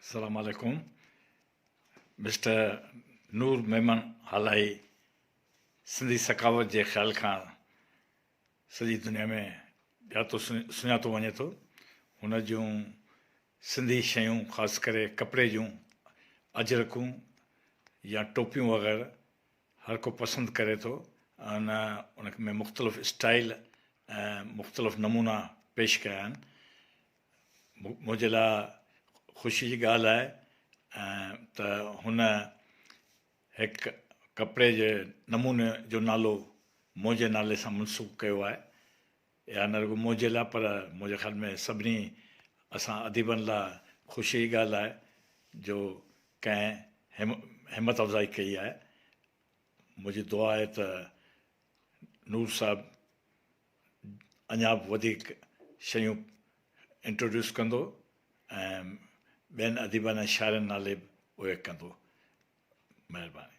السلام عليڪم مسٽر نور ميمڻ هالائي سنڌي ثقافت جي خيال کان سڄي دنيا ۾ ڄاتو سڃاتو وڃي ٿو. هن جون سنڌي شيون خاص ڪري ڪپڙي جون اجرڪون يا ٽوپيون وغيره هر ڪو پسند ڪري ٿو ۽ ان ۾ مختلف اسٽائيل ۽ مختلف نمونا پيش ڪيا آهن. منهنجي لاء خوشي جي ڳالهه آهي ته هن هڪ ڪپڙي جي نموني جو نالو منهنجي نالي سان منسوب ڪيو آهي. اها نه رڳو منهنجي لاء پر منهنجي خيال ۾ سڀني اسان اديبن لاء خوشي جي ڳالهه آهي جو ڪنهن همت افزائي ڪئي آهي. منهنجي دعا آهي ته نور صاحب اڃا به وڌيڪ شيون انٽروڊيوس ڪندو ۽ ٻين اديبن ۽ شاعرن نالي به اهي ڪندو. مهرباني.